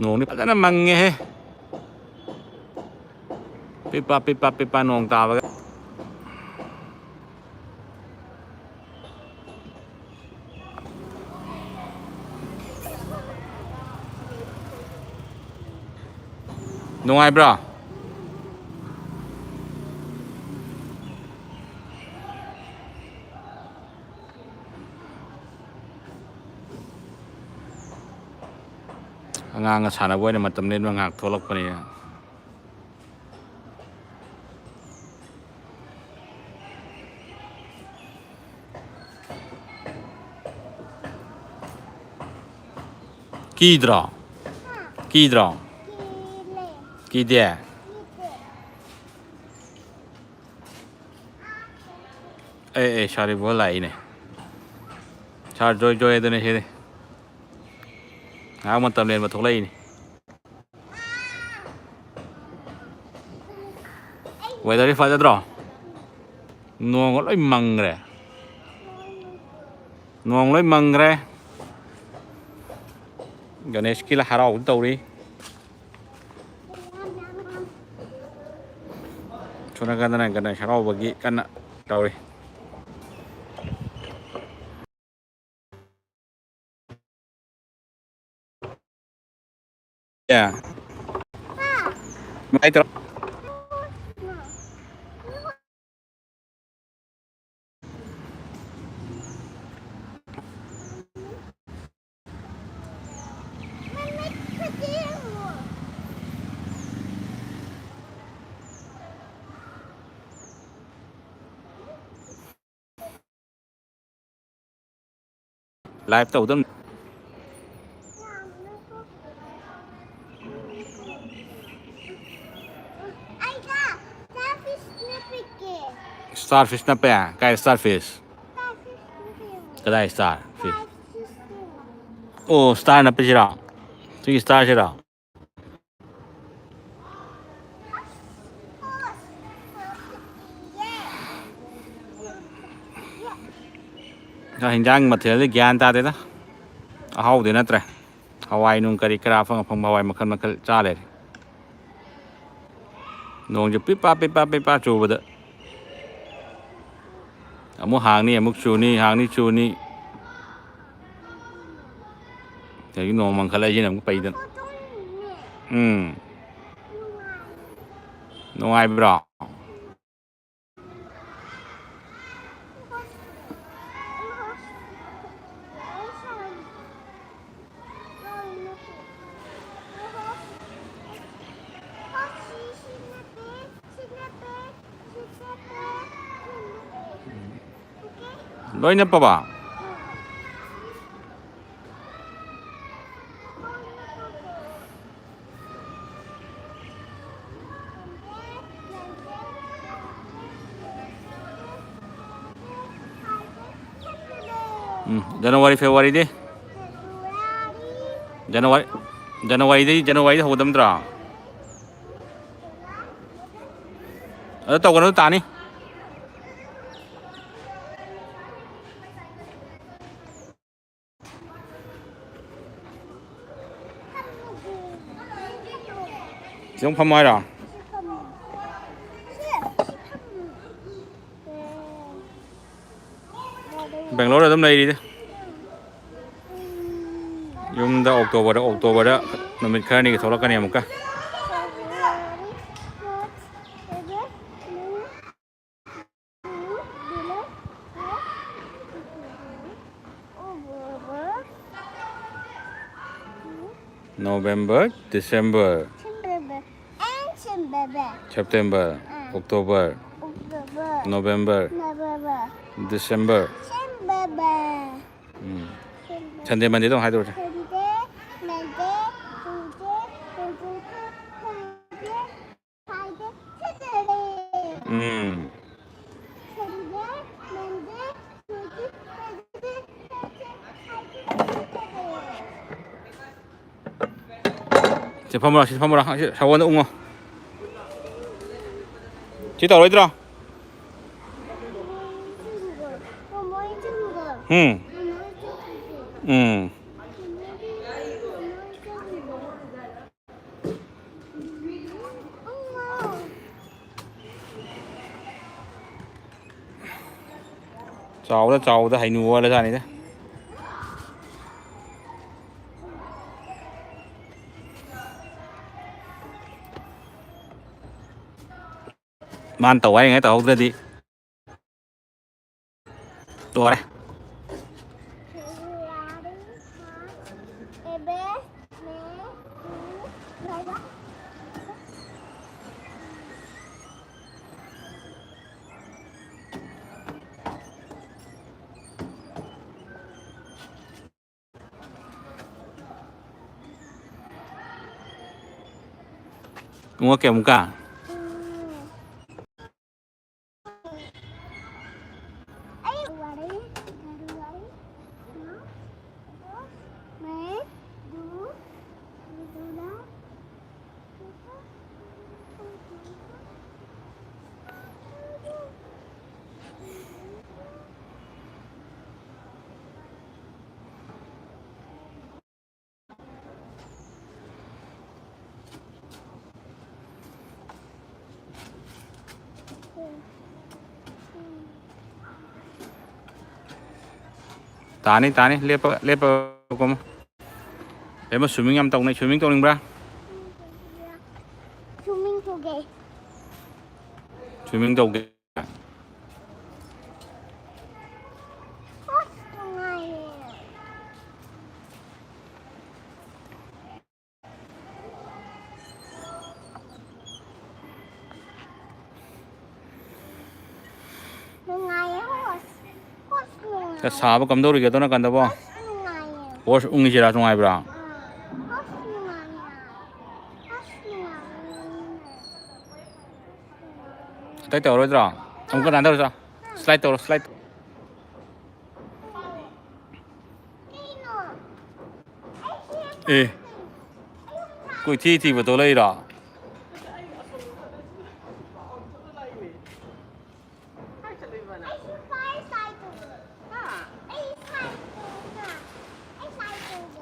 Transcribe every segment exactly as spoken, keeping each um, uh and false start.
ꯅꯣꯡꯗꯤ ꯐꯖꯅ ꯃꯪꯉꯦꯍꯦ꯫ ꯄꯤꯠꯄꯥ, ꯄꯤꯠꯄꯥ, ꯄꯤꯠꯄꯥ ꯅꯣꯡ ꯇꯥꯕꯒ꯫ ꯅꯨꯡꯉꯥꯏꯕ꯭ꯔꯣ? ꯑꯉꯥꯡꯒ ꯁꯥꯟꯅꯕ ꯑꯣꯏꯅ ꯃꯇꯝ ꯂꯦꯟꯕ ꯉꯥꯏꯍꯥꯛ ꯊꯣꯛꯂꯛꯄꯅꯤ꯫ ꯀꯤꯗ꯭ꯔꯣ? ꯀꯤꯗ꯭ꯔꯣ? ꯀꯤꯗꯦ? ꯑꯦ, ꯑꯦ, ꯁꯥꯔ ꯏꯕꯣ ꯂꯥꯛꯏꯅꯦ꯫ ꯁꯥꯔ ꯖꯣꯏ ꯖꯣꯏ ꯑꯗꯨꯅꯦ ꯁꯤꯗꯤ꯫ ꯉꯥꯏꯍꯥꯛ ꯃꯇꯝ ꯂꯦꯟꯕ ꯊꯣꯛꯂꯛꯏꯅꯦ꯫ ꯋꯦꯗꯔꯁꯤ ꯐꯖꯗ꯭ꯔꯣ? ꯅꯣꯡꯒ ꯂꯣꯏ ꯃꯪꯈ꯭ꯔꯦ꯫ ꯅꯣꯡ ꯂꯣꯏ ꯃꯪꯈ꯭ꯔꯦ꯫ ꯒꯅꯦꯁꯀꯤ ꯍꯔꯥꯎꯕ ꯇꯧꯔꯤ꯫ ꯁꯣꯝ ꯅꯥꯀꯟꯗꯅ ꯒꯅꯦꯁ ꯍꯔꯥꯎꯕꯒꯤ ꯀꯟꯅ ꯇꯧꯔꯤ꯫ ꯌꯥ꯫ ꯃꯥꯏ ꯇꯧꯔꯣ꯫ Live ꯇꯧꯗꯝ꯫ Starfish ꯅꯞꯄꯦ? ꯀꯥꯏ starfish? ꯀꯗꯥꯏ starfish? ꯑꯣ, star ꯅꯞꯄꯤꯁꯤꯔꯣ? ꯁꯤꯒꯤ starꯁꯤꯔꯣ? ꯍꯤꯟꯖꯥꯡ ꯃꯊꯦꯜꯗꯤ ꯒ꯭ꯌꯥꯟ ꯇꯥꯗꯦꯗ꯫ ꯑꯍꯥꯎꯗꯤ ꯅꯠꯇ꯭ꯔꯦ꯫ ꯍꯋꯥꯏ ꯅꯨꯡ ꯀꯔꯤ ꯀꯔꯥ ꯑꯐꯪ ꯑꯐꯪꯕ ꯍꯋꯥꯏ ꯃꯈꯜ ꯃꯈꯜ ꯆꯥ ꯂꯩꯔꯦ꯫ ꯅꯣꯡꯁꯦ ꯄꯤꯠꯄꯥ ꯄꯤꯠꯄꯥ ꯄꯤꯠꯄꯥ ꯆꯨꯕꯗ ꯑꯃꯨꯛ ꯍꯥꯡꯅꯤ, ꯑꯃꯨꯛ ꯆꯨꯅꯤ, ꯍꯥꯡꯅꯤ, ꯆꯨꯅꯤ꯫ ꯑꯗꯒꯤ ꯅꯣꯡ ꯃꯪꯈꯠꯂꯛꯏꯁꯤꯅ ꯑꯃꯨꯛ ꯄꯩꯗꯅ꯫ ꯎꯝ꯫ ꯅꯨꯡꯉꯥꯏꯕ꯭ꯔꯣ? ꯂꯣꯏ ꯅꯞꯄꯕ? ꯎꯝ, ꯖꯅꯋꯥꯔꯤ, ꯐꯦꯕꯋꯥꯔꯤꯗꯤ? ꯖꯅꯋꯥꯔꯤ, ꯖꯅꯋꯥꯔꯤꯗꯩ, ꯖꯅꯋꯥꯔꯤꯗ ꯍꯧꯒꯗꯕ ꯅꯠꯇ꯭ꯔꯣ? ꯑꯗꯨ ꯇꯧꯒꯅꯨ, ꯇꯥꯅꯤ꯫ ꯁꯤꯗ ꯑꯃꯨꯛ ꯐꯝꯃꯣ ꯍꯥꯏꯔꯣ? ꯕꯦꯡꯒ꯭ꯂꯣꯔꯗ ꯑꯗꯨꯝ ꯂꯩꯔꯤꯗ꯫ ꯌꯨꯝꯗ ꯑꯣꯛꯇꯣꯕꯔꯗ, ꯑꯣꯛꯇꯣꯕꯔꯗ ꯅꯨꯃꯤꯠ ꯈꯔꯅꯤꯒꯤ ꯊꯣꯛꯂꯛꯀꯅꯤ ꯑꯃꯨꯛꯀ꯫ November, December, September, and September. September, ah. October, October, November, November, December. December. Um. December. Sunday, Monday ꯑꯗꯨꯝ ꯍꯥꯏꯗꯣꯛꯑꯁꯦ꯫ Sunday, Monday, Tuesday, Wednesday, Thursday, Friday, Saturday. ꯎꯝ꯫ Sunday, Monday, Tuesday, Wednesday, Thursday, Friday, Saturday. ꯁꯤ ꯐꯝꯃꯨꯔꯣ, ꯁꯤ ꯐꯝꯃꯨꯔꯣ, ꯁꯤ ꯁꯥꯄꯣꯟꯗ ꯎꯪꯉꯣ꯫ ꯁꯤ ꯇꯧꯔꯣꯏꯗ꯭ꯔꯣ? ꯎꯝ꯫ ꯎꯝ꯫ ꯆꯥꯎꯗ ꯆꯥꯎꯗ ꯍꯩꯅꯨ ꯑꯣꯜꯂꯖꯥꯠꯅꯤꯗ꯫ ꯃꯥꯅ ꯇꯧ ꯍꯥꯏꯔꯤꯉꯩ ꯇꯧꯍꯧꯗ꯭ꯔꯗꯤ ꯂꯣꯏꯔꯦ꯫ ꯎꯪꯉꯛꯀꯦ ꯑꯃꯨꯛꯀ꯫ ꯇꯥꯅꯤ, ꯇꯥꯅꯤ꯫ ꯂꯦꯞꯄ, ꯂꯦꯞꯄ ꯀꯨꯝꯃꯨ꯫ ꯕꯦꯝꯃ, swimming ꯌꯥꯝ ꯇꯧꯅꯩ꯫ Swimming ꯇꯧꯅꯤꯡꯕ꯭ꯔꯥ? Swimming ꯇꯧꯒꯦ꯫ Swimming ꯇꯧꯒꯦ꯫ ꯑꯁ, ꯅꯨꯡꯉꯥꯏꯌꯦ꯫ ꯅꯨꯡꯉꯥꯏꯌꯦ, ꯍꯣꯁ꯫ ꯍꯣꯁ ꯅꯨꯡꯉꯥꯏꯌꯦ꯫ ꯑꯁ, ꯁꯥꯕ ꯀꯝꯗꯧꯔꯤꯒꯦ ꯑꯗꯣ ꯅꯥꯀꯟꯗꯕꯣ? ꯍꯣꯁ ꯅꯨꯡꯉꯥꯏꯌꯦ꯫ ꯍꯣꯁ ꯎꯪꯉꯤꯁꯤꯔꯥ ꯅꯨꯡꯉꯥꯏꯕ꯭ꯔꯥ? ꯑꯥ, ꯍꯣꯁ ꯅꯨꯡꯉꯥꯏꯌꯦ꯫ ꯍꯣꯁ ꯅꯨꯡꯉꯥꯏꯌꯦ꯫ ꯑꯇꯩ ꯇꯧꯔꯣꯏꯗ꯭ꯔꯣ? ꯑꯃꯨꯛꯀ ꯅꯥꯟꯊꯔꯨꯆꯣ꯫ Slide ꯇꯧꯔꯣ, slide꯫ ꯀꯩꯅꯣ? ꯑꯦ, ꯀꯣꯏꯊꯤ ꯊꯤꯕ ꯊꯣꯛꯂꯛꯏꯔꯣ?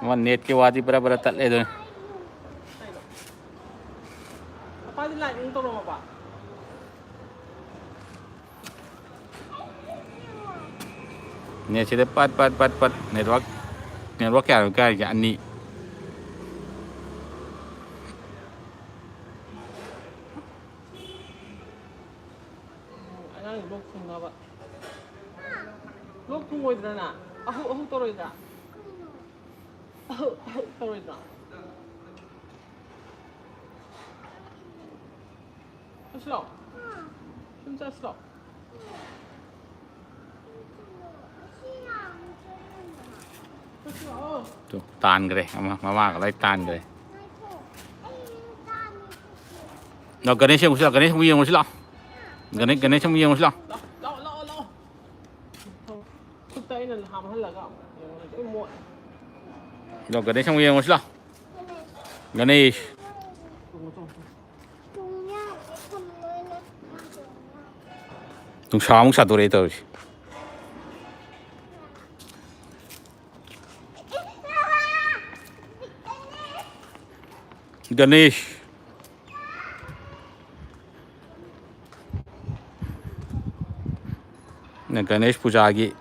ꯑꯃ net ꯀꯤ ꯋꯥꯗꯤ ꯕꯔꯥ ꯕꯔꯥ ꯇꯠꯂꯦ ꯑꯗꯨꯅꯤ꯫ ꯃꯄꯥꯗꯤ ꯂꯥꯏꯠ ꯑꯣꯟ ꯇꯧꯔꯝꯃꯕ? ꯅꯦꯠꯁꯤꯗ ꯄꯠ ꯄꯠ ꯄꯠ ꯄꯠ ꯅꯦꯠꯋꯥꯛ, ꯅꯦꯠꯋꯥꯛ ꯀꯌꯥꯅꯣ ꯀꯥꯏꯔꯤꯁꯦ? ꯑꯅꯤ꯫ ꯑꯉꯥꯡꯒꯤ ꯂꯣꯛ ꯊꯨꯡꯅꯕ꯫ ꯂꯣꯛ ꯊꯨꯡꯉꯣꯏꯗ꯭ꯔꯅ? ꯑꯍꯨ ꯑꯍꯨ ꯇꯧꯔꯣꯏꯗ꯭ꯔꯥ? ꯑꯍꯨ ꯑꯍꯨ ꯇꯧꯔꯣꯏꯗ꯭ꯔꯥ? ꯆꯠꯁꯤꯂꯣ꯫ ꯁꯨꯝ ꯆꯠꯁꯤꯂꯣ꯫ ꯇꯨ, ꯇꯥꯟꯈ꯭ꯔꯦ꯫ ꯑꯃ ꯃꯃꯥꯒ ꯂꯣꯏ ꯇꯥꯟꯈ꯭ꯔꯦ꯫ ꯂꯥꯎ, ꯒꯅꯦꯁ ꯌꯦꯡꯉꯨꯁꯤ ꯂꯥꯎ, ꯒꯅꯦꯁ ꯑꯃꯨꯛ ꯌꯦꯡꯉꯨꯁꯤ ꯂꯥꯎ꯫ ꯒꯅꯦ-, ꯒꯅꯦꯁ ꯑꯃꯨꯛ ꯌꯦꯡꯉꯨꯁꯤ ꯂꯥꯎ꯫ ꯂꯥꯎ, ꯂꯥꯎ, ꯂꯥꯎ, ꯂꯥꯎ꯫ ꯈꯨꯠꯇ ꯑꯩꯅ ꯍꯥꯝꯍꯜꯂꯒ ꯑꯃꯨꯛ ꯌꯦꯡꯉꯨ꯫ ꯂꯣꯏ ꯃꯣꯠꯂꯦ꯫ ꯂꯥꯎ, ꯒꯅꯦꯁ ꯑꯃꯨꯛ ꯌꯦꯡꯉꯨꯁꯤ ꯂꯥꯎ꯫ ꯒꯅꯦꯁ꯫ ꯇꯣꯡꯉꯣ, ꯇꯣꯡꯉꯣ, ꯇꯣꯡꯉꯣ꯫ ꯅꯨꯡꯁꯥ ꯑꯃꯨꯛ ꯁꯥꯗꯣꯔꯛꯑꯦ ꯇꯧꯔꯤꯁꯦ꯫ ꯒꯅꯦꯁ꯫ ꯒꯅꯦꯁ ꯄꯨꯖꯥꯒꯤ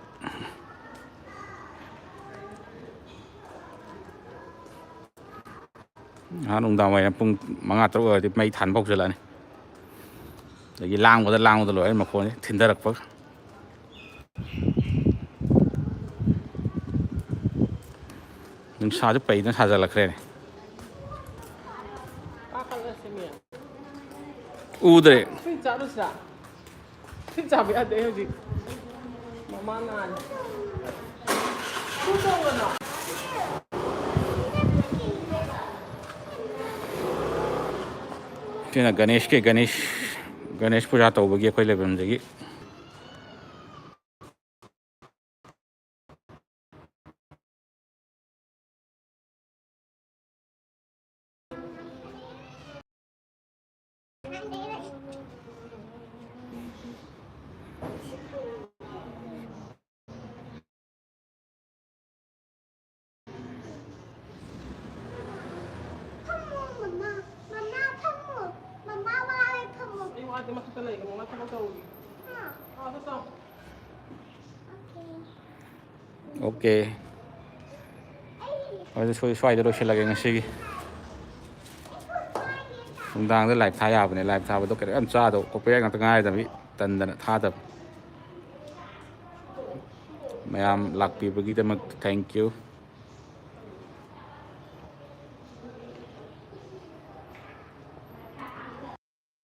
ꯑꯥ, ꯅꯨꯡꯗꯥꯡ ꯋꯥꯏꯔꯝ ꯄꯨꯡ ꯃꯉꯥ, ꯇꯔꯨꯛ ꯑꯣꯏꯔꯗꯤ ꯃꯩ ꯊꯥꯟꯕ ꯍꯧꯖꯤꯜꯂꯛꯑꯅꯤ꯫ ꯑꯗꯒꯤ ꯂꯥꯡꯕꯗ, ꯂꯥꯡꯕꯗ ꯂꯣꯏꯔꯦ ꯃꯈꯣꯟꯁꯦ ꯊꯤꯟꯊꯔꯛꯄꯒ꯫ ꯅꯨꯡꯁꯥꯁꯨ ꯄꯩꯗꯅ ꯁꯥꯖꯜꯂꯛꯈ꯭ꯔꯦꯅꯦ꯫ ꯀꯥꯈꯠꯂꯁꯤꯅꯦ꯫ ꯎꯗ꯭ꯔꯦ꯫ ꯁꯤ ꯆꯥꯔꯨꯁꯤꯔꯥ? ꯁꯤ ꯆꯥꯕ ꯌꯥꯗꯦ ꯍꯧꯖꯤꯛ꯫ ꯃꯃꯥ ꯅꯥꯔꯦ꯫ ꯁꯤ ꯇꯧꯒꯅꯣ꯫ ꯁꯤꯅ ꯒꯅꯦꯁꯀꯤ, ꯒꯅꯦꯁ, ꯒꯅꯦꯁ ꯄꯨꯖꯥ ꯇꯧꯕꯒꯤ ꯑꯩꯈꯣꯏ ꯂꯩꯐꯝꯗꯒꯤ꯫ ꯐꯝꯃꯣ, ꯃꯃꯥ꯫ ꯃꯃꯥ, ꯐꯝꯃꯣ꯫ ꯃꯃꯥ, ꯋꯥꯔꯦ, ꯐꯝꯃꯣ꯫ ꯑꯩ ꯋꯥꯗꯦ, ꯃꯊꯛꯇ ꯂꯩꯒꯦ, ꯃꯃꯥ ꯊꯕꯛ ꯇꯧꯔꯨꯒꯦ꯫ ꯍꯥ? ꯑꯥꯗ ꯆꯪꯉꯣ꯫ ꯑꯣꯀꯦ꯫ ꯑꯣꯀꯦ, ꯑꯗꯨ ꯁꯣꯏ- ꯁ꯭ꯋꯥꯏꯗ ꯂꯣꯏꯁꯤꯜꯂꯒꯦ ꯉꯁꯤꯒꯤ꯫ ꯅꯨꯡꯗꯥꯡꯗ ꯂꯥꯏꯞ ꯊꯥ ꯌꯥꯕꯅꯦ, ꯂꯥꯏꯞ ꯊꯥꯕꯗꯣ ꯀꯩꯅꯣ ꯌꯥꯝ ꯆꯥꯗꯕ, ꯀꯣꯄꯤꯔꯥꯏꯠ ꯉꯥꯛꯇ ꯉꯥꯏꯔꯗꯕꯒꯤ ꯇꯟꯗꯅ ꯊꯥꯗꯕ꯫ ꯃꯌꯥꯝ ꯂꯥꯛꯄꯤꯕꯒꯤꯗꯃꯛ thank you꯫